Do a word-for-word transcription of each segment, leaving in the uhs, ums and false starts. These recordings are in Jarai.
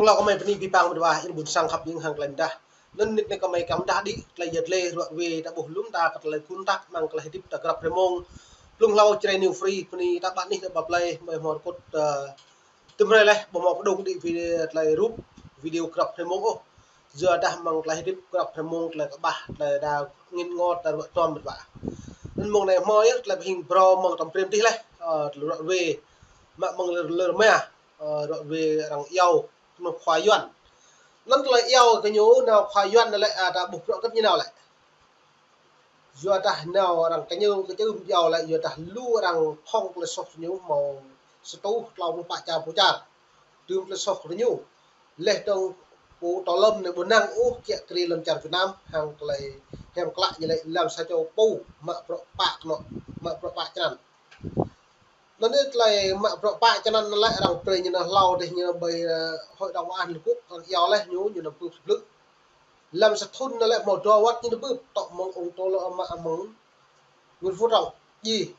Hlâo kơ mơi bơni abih bang mơ̆ng ƀing ih ƀôn sang khăp hiam hăng tơlơi mơdah. Anŭn nik anai kơ mơi kiăng mơdah đĭ tơlơi yăl dlê ruă ruê ta ƀuh lŏm ta kơ tơlơi gun tăk mơ̆ng tơlơi hơdip ta grăp rơmông. Blung hlâo Jrai New Free bơni ta ƀă anih ta ƀă plei mơi hmâo rơkŭt, ơ, tơm hrơi leh ƀu hmâo pơdŏng đĭ video tơlơi rup video grăp rơmông ôh. Yua dah mơ̆ng tơlơi hơdip grăp rơmông tơlơi kơƀah tơlơi đa ngĭn ngot ta ruă tuăm mơ̆n ƀă. Anŭn mơ̆ng anai hmâo yơh tơlơi pơhing brâo mơ̆ng tơm brem dih leh, ơ, tơlơi ruă ruê mă mơ̆ng lơ, lơ rơma, ơ, ruă ruê arăng iâu nao khua Yuan. Anŭn tơlơi iâu kơ ñu nao khua Yuan anŭn lĕ, a, ta ƀuh bruă hơget ñu nao lĕ. Yua dah nao arăng kơ ñu kơ čưm iâu lĕ, yua dah lu arăng phŏng tơlơi soh ñu hmâo sa rơtuh klâo pluh pă čar pô čar. Tơm tơlơi soh kơ ñu. Leh dơ̆ng pô tơlơi lŏm anai ƀu năng ôh kiăng kri lŏn čar Việt Nam hăng tơlơi hiam klă ñu lĕ lăm sa čô pô mă bruă pă kơnŏ, mă bruă pă črăn. Anŭn yơh tơlơi mă bruă pă črăn anŭn lĕ arăng brơi ñu nao hlâo dih ñu ƀơi, ơ, Hội đồng Bảo an Liên Hợp Quốc arăng iâu leh ñu, ñu nao bưp blư̆. Lăm sa thŭn anŭn lĕ hmâo dua wơ̆t ñu nao bưp, tŏ mơ̆ng ông Tô Lâm mă mơ̆ng Nguyễn Phú Trọng djai.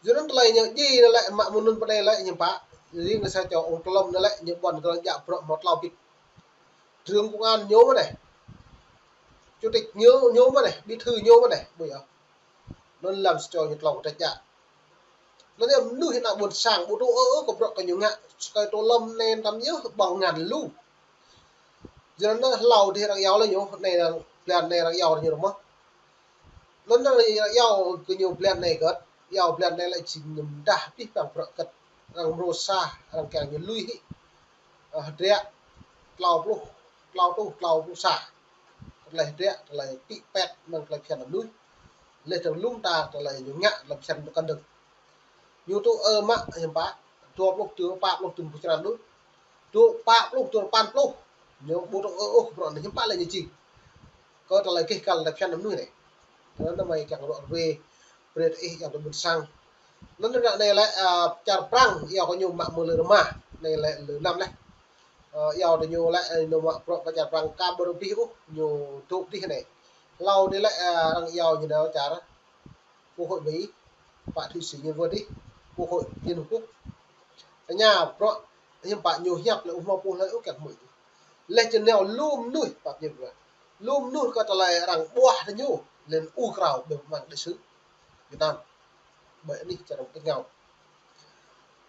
Yua anŭn tơlơi ñu djai anŭn lĕ mă mơ̆ng anŭn pơ anai lĕ ñu pă. Riêng sa čô ông Tô Lâm anŭn lĕ ñu ƀuăn kơ arăng djă bruă hmâo klâo bit. Trưởng công an ñu mơ̆n anai. Chủ tịch ñu, ñu mơ̆n anai, bí thư ñu mơ̆n anai, ƀuh yơh. Anŭn lăm sa čô ñu tlŏng kơ tơčă. Anŭn yơh mơnuih ană ƀôn sang ƀu tŭ ư ư kơ bruă kơ ñu ngă, sa kơi Tô Lâm anai tơm yơh ƀơ̆ng ngăn lu. Yua anŭn hlâo dih arăng iâu leh ñu, anai arăng, blan anai arăng iâu ñu rơmơ̆. Anŭn arăng iâu kơ ñu blan anai kơt, iâu blan anai lĕ jing ñu mơdah abih bang bruă kơt. Arăng mrô sa, arăng kiăng ñu lui hĭ. Ơ, hơdră klâo pluh, klâo rơtuh, klâo pluh sa. Tơlơi hơdră, tơlơi pĭ pet mơ̆ng tơlơi phiăn mơnuih. Leh dơ̆ng lŏm ta tơlơi ñu ngă lăm phiăn mơkăn dơ̆ng. Ñu tŭ ư mă hiam pă, dua pluh, dua pă pluh tơm pô črăn đôč. Dua pă pluh, dua păn pluh. Ñu ƀu tŭ ư ôh bruă anai hiam pă lĕ ñu či. Kơ tơlơi kih kal tơlơi phiăn mơnuih anai. Tơlơi anŭn mơi kiăng ruă ruê brơi ih yang tơ ƀôn sang. Anŭn ră anai lĕ, a, čar Prăng iâu kơ ñu mă mơ̆ng lơ rơma. Anai lĕ lơ năm leh. Ơ, iâu kơ ñu lĕ, ơ, ñu mă bruă pơ čar Prăng ka ƀu rơbih ôh, ñu dŏ dih anai. Hlâo dih lĕ, a, arăng iâu ñu nao čar Quốc hội Mỹ, pă thụy sĩ ñu wơ̆t dih, Quốc hội Liên Hợp Quốc. Tơña bruă hiam pă ñu hiăp lĕ ƀu hmâo pô hlơi ôh kiăng hmư̆. Leh čơ nao lŏm mơnuih pă ñu bruă. Lŏm mơnuih kơ tơlơi arăng ƀuah tơ ñu, lĕ u krao ƀơi mơ̆ng đại sứ Việt Nam. Ƀơi anih čar Việt Nam.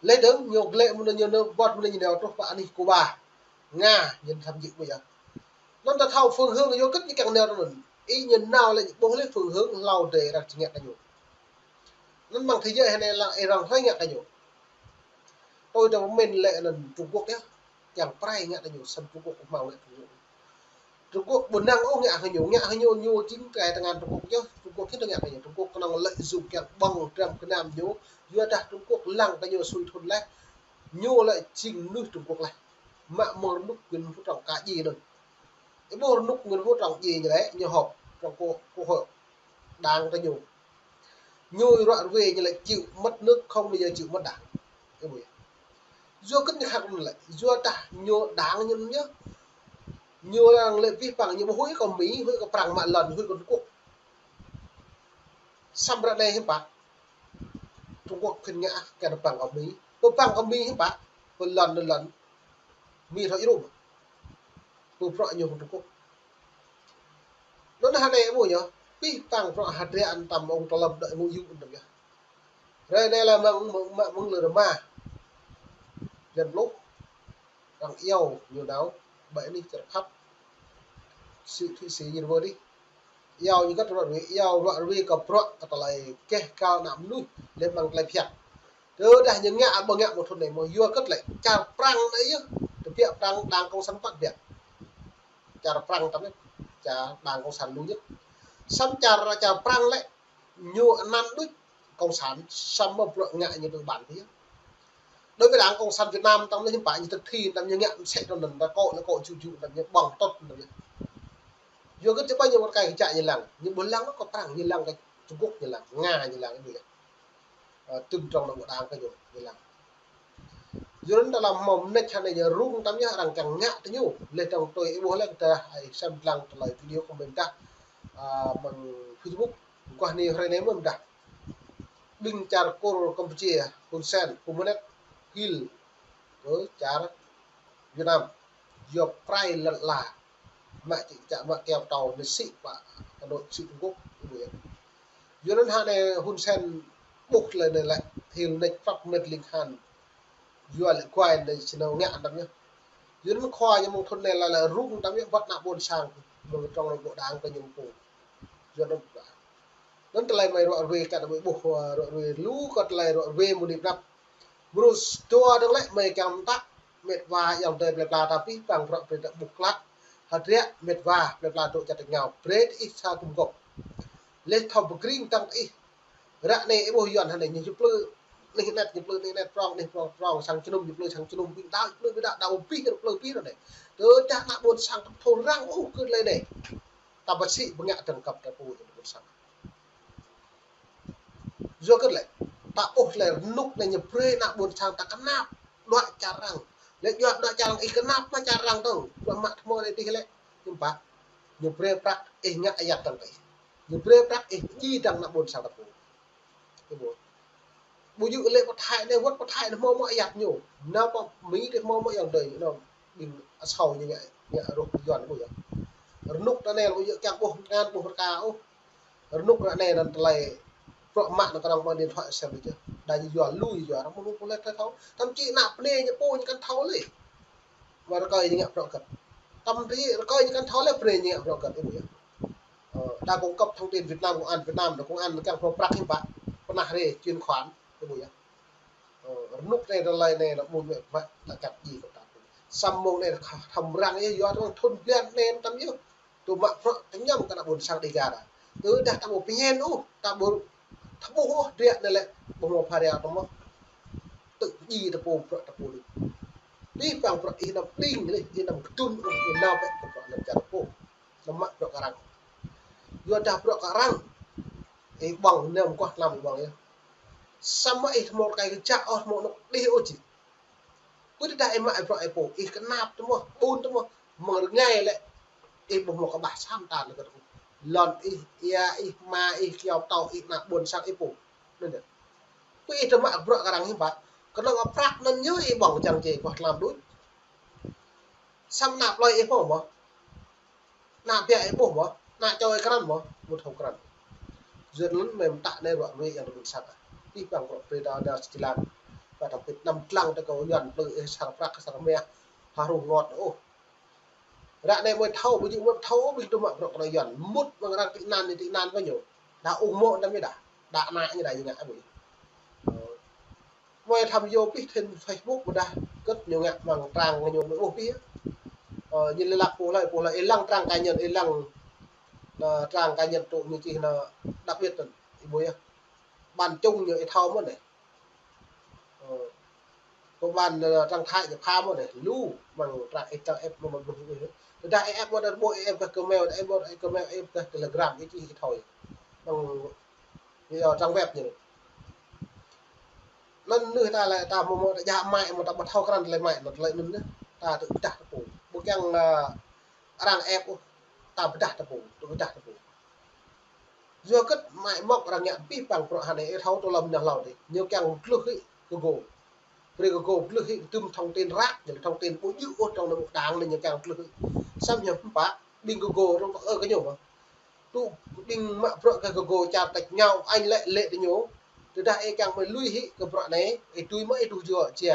Leh dơ̆ng ñu glĕ mơ̆n ñu nao ƀuăt mơ̆n ñu nao truh pơ anih Cuba. Nga ñu thăm jik ƀuh yơh. Anŭn ta thâo phương hướng yua hơget ñu kiăng nao tơ anŭn. Ih ñu nao lĕ ƀuh leh phương hướng hlâo dih arăng či ngă kơ ñu. Anŭn mơ̆ng thế giới anai lăng ih arăng hrơi ngă kơ ñu. Tui ta pơmĭn lĕ anŭn Trung Quốc yơh. Kiăng prai ngă kơ ñu, sĭt Trung Quốc ƀu hmâo ngă kơ ñu. Trung Quốc ƀu năng ôh ngă kơ ñu, ngă kơ ñu, ñu jing tơkai tơngan Trung Quốc yơh, Trung Quốc hĭ tơ ngă kơ ñu, Trung Quốc kơnơ̆ng lợi dụng kiăng ƀơ̆ng dram gơnam ñu, yua dah Trung Quốc lăng kơ ñu sui thŭn leh, ñu lĕ jing mơnuih Trung Quốc leh. Mă mơ̆ng rơnŭk Nguyễn Phú Trọng ka djai anŭn. Ih ƀuh rơnŭk Nguyễn Phú Trọng djai ñu lĕ, ñu họp trong quốc, quốc hội đảng kơ ñu. Ñu ruă ruê ñu lĕ chịu mất nước không bao giờ chịu mất đảng. Ih ƀuh yơh. Yua hơget ñu khăng anŭn lĕ, yua dah ñu đảng ñu anŭn yơh. Ñu lăng lĕ abih bang ñu ƀu huĭ kơ Mỹ, huĭ kơ Prăng mă lŏn, huĭ kơ Trung Quốc. Samơ̆ ră anai hiam pă. Trung Quốc khĭn ngă kơ pơƀang kơ Mỹ. Pơƀang kơ Mỹ hiam pă. Pơ lŏn, lŏn. Mỹ thâo djru. Pơ bruă ñu hăng Trung Quốc. Anŭn hơnai ƀuh yơh, abih bang bruă hơdră anŭn tơm ông Tô Lâm đuaĭ ngui yŭ anŭn yơh. Hrơi anai lĕ mơ̆ng, mơ̆ng, mơ̆ng, mơ̆ng lơ rơma. Blan pluh. Arăng iâu ñu nao, ƀơi anih čar khăp. Sĭ thụy sĩ ñu wơ̆t dih. Iâu ñu kơ ruă ruê, iâu ruă ruê kơ bruă kơ tơlơi keh kal ană mơnuih, lĕ mơ̆ng tơlơi phiăn. Tơdah ñu ngă ƀu ngă mơ̆ng thŭn anai mơ̆ yua hơget lĕ, čar Prăng anai yơh, tơbiă Prăng đảng cộng sản păt biă. Čar Prăng tơm yơh, čar đảng cộng sản lu nhất. Samơ̆ čar, čar Prăng lĕ, ñu anăn đôč cộng sản, samơ̆ bruă ngă ñu tơ ƀăn dih yơh. Đối với đảng cộng sản Việt Nam, tơm anai hiam pă ñu thực thi, tơm ñu ngă mơsĕ tơ anŭn, ta kŏ, ta kŏ ju ju, tơm ñu ƀơ̆ng tŏt, tơm ñu. Yua hơget či ƀai ñu wơ̆t tơkai kơ čar ñu lăng, ñu ƀu lăng kơ Prăng, ñu lăng kơ Trung Quốc, ñu lăng, Nga, ñu lăng, ñu lăng. Ơ, tơm trong anŭn ƀu đảng kơ ñu, ñu lăng. Yua anŭn ta lăm hmâo mơneč hơnai ñu rŭng tơm yơh arăng kiăng ngă tơ ñu. Leh dơ̆ng tui ih ƀuh leh kơ ta ai sem lăng tơlơi video kơ mơi mơdah. Ơ, mơ̆ng Facebook. Kơ anai hrơi anai mơ̆ mơdah. Ƀing čar Kur Campuchia, Hun Sen, Hun Manet, hil. Kơ čar Việt Nam. Yua prai lăn ala. Mă či čă mă keo tâo nê sĭ pă, Hà Nội sĭ Trung Quốc, ƀu yơh. Yua anŭn hă anai Hun Sen ƀuh tơlơi anai lĕ, hil nĕč prăp mĕt ling han. Yua lĕ kuai anai či nao ngă tăm yơh. Yua anŭn khua ñu mơ̆ng thun anai lĕ lĕ rŭng tăm yơh, wơ̆t ană ƀôn sang. Mơ̆ng trong nội bộ đảng kơ ñu pô. Yua anŭn ƀă. Anŭn tơlơi mơi ruă ruê kơ tơmơi ƀuh, ruă ruê lu kơ tơlơi ruă ruê mơ̆ng anai prăp. Mrô dua dơ̆ng lĕ mơi kiăng mơtă, mĕt wa ayŏng adơi plơi pla ta pih pang prăk brơi ta ƀuh klă. Hơdră mĕt wa plơi pla dŏ čar tač rơngiao, brơi ih sa gum gŏp. Leh thâo pơgring tăng ih. Ră anai ih ƀuh Yuan hă anai, ñu plư, anih anet ñu plư, anih anet prong, anih prong prong, sang jơnum ñu plư, sang jơnum ƀing đaŏ, ñu plư ƀing đaŏ, đaŏ abih, ñu plư abih ră anai. Tơdah ană ƀôn sang ta thâo răng ôh kơ tơlơi anai. Ta pơsĭ bơngă dơ̆ng kăp ta pô ană ƀôn sang. Yua kơ lĕ, ta ƀuh lĕ rơnŭk anai ñu brơi ană ƀôn sang ta kơnap, đuaĭ čar arăng. Lĕ yua đuaĭ čar arăng ih kơnap mă čar arăng tơ̆ng, bruă mă tơmơi anai tih lĕ, ñu pă, ñu brơi prăk ih ngă ayăt dơ̆ng ih. Ñu brơi prăk ih pơjing dơ̆ng ană ƀôn sang ta pô. Ih ƀuh. Ƀu djơ̆ lĕ pơthai anai, wơ̆t pơthai anai hmâo mă ayăt ñu. Nao pơ Mi tih hmâo mă ayăt dơi, nao ƀing asâo ñu ngă, ngă rŏh Yuan ƀu yơh. Rơnŭk ta anai lĕ ƀu djơ̆ kiăng ƀuh ngăn ƀuh rơka ôh. Rơnŭk ră anai anŭn tơlơi bruă mă anŭn kơnơ̆ng mă điện thoại xem ƀu djơ̆. Đa ñu yua lu ñu yua, arăng mơ̆ng lu pô lĕ tơlơi thâo. Tăm či ană bơnai ñu pô ñu kăn thâo lĕ. Mă rơkơi ñu ngă bruă kơt. Tăm či rơkơi ñu kăn thâo lĕ, bơnai ñu ngă bruă kơt, ih ƀuh yơh. Ơ, đa cung cấp thông tin Việt Nam, công an Việt Nam, đa công an kiăng pơmă prăk hiư̆m pă. Pơnah rê, chuyển khoản, ih ƀuh yơh. Ơ, rơnŭk anai tơlơi anai lĕ ƀu mĕt mă ta čăt ji kơ ta. Samơ̆ anai khă-, thăm răng yơh, yua tơ̆ng thun blan anai tăm yơh. Tŭ mă bruă tơñăm kơ ană ƀôn sang Dega ta. Tơdah ta ƀu pơñen ôh, ta ƀu thâo ƀuh ôh, drơi anai lĕ ƀu hmâo phara tơ̆ng mơ̆. Tŭ ji ta pô bruă ta pô lui. Pih pang bruă ih anăm đing lĕ, ih anăm kơdŭn ôh, ih nao bĕ kơ bruă anăm čar ta pô. Anăm mă bruă kơ arăng. Yua dah bruă kơ arăng. Ih ƀơ̆ng anăm kuah tlam ih ƀơ̆ng yơh. Samơ̆ ih hmâo rơkai kơjăp ôh, hmâo anŏ đih ôh či. Pơ tơdah ih mă ih bruă ih pô, ih kơnap tơmơ̆, ƀun tơmơ̆, mơ̆ng rơngai lĕ. Ih ƀu hmâo kơƀah sam tan kơ tơmơ̆. Lŏn ih, ia ih, ama ih, kyâo pơtâo ih, ană ƀôn sang ih pô. Anŭn yơh. Pơ ih tơmă bruă kơ arăng hiư̆m pă. Kơnơ̆ng prăk anŭn yơh ih ƀơ̆ng čang či kuah tlam đôč. Samơ̆ ană plơi ih pô mơ̆. Ană biă ih ƀuh mơ̆, ană čô ih krăn mơ̆, ƀu thâo krăn. Yua anŭn mơ̆ mơta anai ruă ruê ayŏng adơi ƀôn sang. Pih pang bruă brơi ta đa sơjơlan. Ba ta pit năm lăng ta kơ Yuan plư ih sar prăk sar mah, haruh ngot ôh. Ră anai mơi thâo, ƀu djơ̆ mơi thâo, ƀing tŭ mă bruă kơ Yuan. Mŭt mơ̆ng arăng tị nạn anai tị nạn kơ ñu. Đa ung mơ̆ đa mơi đa. Đa ană ñu đa ñu ngă ƀu. Mơi thăm yua pih trên Facebook ƀôdah kơ̆t ñu ngă mơ̆ng trang ñu mơi ƀuh pih. Ơ, ñu lĕ lăp pô hlơi, pô hlơi, ih lăng trang cá nhân, ih lăng, ơ, trang cá nhân tŭ ñu čih anŭn đặc biệt anŭn, ih ƀuh yơh. Ƀan čŭng ñu ih thâo mơ̆n anai. Ơ, kơ ƀan, ơ, trang Thái ñu pha mơ̆n anai, lu mơ̆ng trang ih trang ĕp mơ̆n mơ̆n ƀuh ih. Tơdah ih ĕp mơ̆n anai ƀuh ih ĕp kơ Gmail, ih ƀuh ih Gmail, ih ĕp kơ Telegram, ih čih ih thâo yơh. Mơ̆ng, ñu yua trang web ñu anai. Anŭn nưh ta lĕ ta mơ̆ mơ̆ ta djă mă mơ̆ ta ƀu thâo krăn tơlơi mă anŭn tơlơi anŭn nưh. Ta tŭ pơdah ta pô. Ƀu kiăng, ơ, arăng ĕp ôh. Ta pơdah ta pô, tŭ pơdah ta pô. Yua kơ mă mơ̆ arăng ngă pih pang bruă hơnai ih thâo tơlơi mơnah hlâo dih. Ñu kiăng glưh hĭ Google. Brơi Google glưh hĭ tŭm thông tin răk, ñu thông tin ƀu djơ̆ ôh trong anai ƀu đang anai ñu kiăng glưh hĭ. Samơ̆ hiư̆m pă, ƀing Google rŏng tơ ơ kơ ñu mơ̆. Tŭ ƀing mă bruă kơ Google čar tač rơngiao Anh lĕ lĕ tơ ñu. Tơdah ih kiăng mơi lui hĭ kơ bruă anai, ih tui mơ̆ ih tui jua či.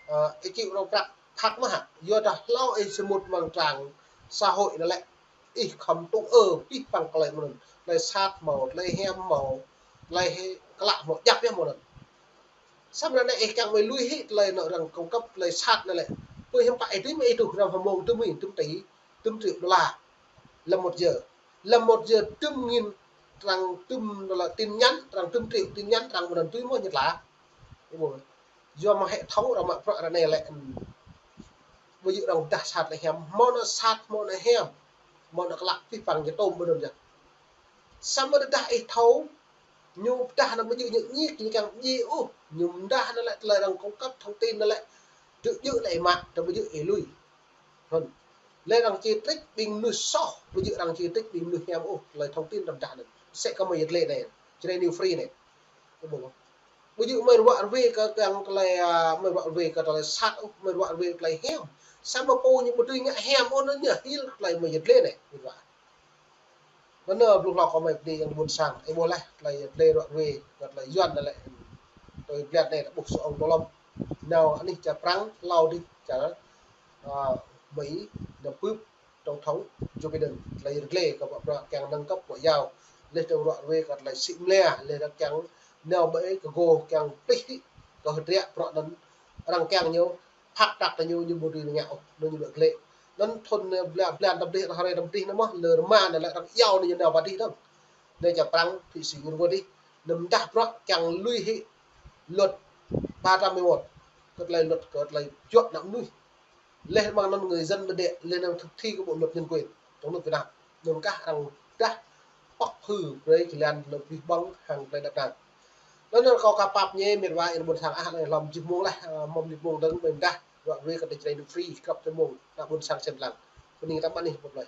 Ơ, ih čih rŏng prăk phak mơ̆ hă. Yua dah hlâo ih sơmŭt mơ̆ng trang xã hội anai lĕ. Ih khŏm tŭ ơ pih pang tơlơi mơ̆n anŭn. Tơlơi sat hmâo, tơlơi hiam hmâo, tơlơi hê klă hmâo, djăp yơh hmâo anŭn. Samơ̆ ră anai ih kiăng mơi lui hĭ tơlơi anŭn arăng cung cấp tơlơi sat anai lĕ. Pơ hiư̆m pă ih tui mơ̆ ih tui hrăm hmâo tŭm ih, tŭm tỉ, tŭm triệu đô la. Lăm một giờ. Lăm một giờ tŭm nghìn trang tŭm đô la tin nhắn, trang tŭm triệu tin nhắn, trang mơ̆n anŭn tui mơ̆ ñu tla. Ih ƀuh. Yua mơ̆ng hệ thống arăng mă bruă ră anai lĕ. Ƀu djơ̆ arăng pơdah sat lĕ hiam, hmâo anŭn sat, hmâo anŭn hiam. Hmâo anŭn klă pih pang ñu tŭm ƀơi anŭn yơh. Samơ̆ tơdah ih thâo, ñu pơdah anŭn ƀu djơ̆ ñu ñik, ñu kiăng djai ôh. Ñu pơdah anŭn lĕ tơlơi arăng cung cấp thông tin anŭn lĕ. Djơ̆ djơ̆ lĕ ih mă, tơ ƀu djơ̆ ih lui. Hơ̆n. Lĕ arăng či trích ƀing mơnuih soh, ƀu djơ̆ arăng či trích ƀing mơnuih hiam ôh, tơlơi thông tin arăng pơdah anŭn. Mơsĕ kơ mơi yơh tơlơi anai. Jrai New Free anai. Ih ƀuh. Ƀu djơ̆ mơi ruă ruê kơ kiăng tơlơi, a, mơi ruă ruê kơ tơlơi sat ôh, mơi ruă ruê tơlơi hiam. Samơ̆ pô ñu ƀu dưi ngă hiam ôh, anŭn ñu hil tơlơi mơi yơh lĕ anai, mơi ruă. Anŭn bluh hlâo kơ mơi bơni yang ƀôn sang, ih ƀuh laih, tơlơi yơh lĕ ruă ruê, kơ tơlơi Yuan anai lĕ. Tui blan anai ta ƀuh sô ong tơlŏm. Nao anih čar Prang, hlâo dih čar, a, Mỹ, nao bưp tổng thống Joe Biden, tơlơi yơh lĕ kơ ƀă bruă kiăng nâng cấp ngoại giao. Leh tơlơi ruă ruê kơ tơlơi sĭ mlia, leh tơlơi kiăng nao ƀơi kơ gô kiăng plih hĭ kơ hơdră bruă anŭn arăng kiăng ñu, phak tăk tơ ñu, ñu ƀu dưi ngă ôh, anŭn ñu ƀu lĕ. Anŭn thun, ơ, blan, blan tơm dih, hrơi tơm dih anŭn mơ̆, lơ rơma anŭn lĕ arăng iâu anŭn ñu nao pơ dih dơ̆ng. Anai čar Prang, Thụy Sĩ ñu rơgơi dih, anŭn mơdah bruă kiăng lui hĭ luật ba trăm mười một, kơ tơlơi luật, kơ tơlơi juă ană mơnuih. Leh mơ̆ng anŭn người dân bản địa, leh anŭn thực thi kơ bộ luật nhân quyền trong nước Việt Nam. Anŭn kah arăng dah pŏk hư brơi kơ lăn lơ bih bong hăng tơlơi đăp đang. Anŭn anŭn kâo ka pap ñe, mĕt wa yang ƀôn sang ah, anai lŏm jih mông laih, a, mơ̆ng jih mông dơ̆ng ƀơi mơdah, ruă ruê kơ tơlơi Jrai anai free, krăp tơ mông, ană ƀôn sang sem lăng. Bơni tơm anih ƀuh laih.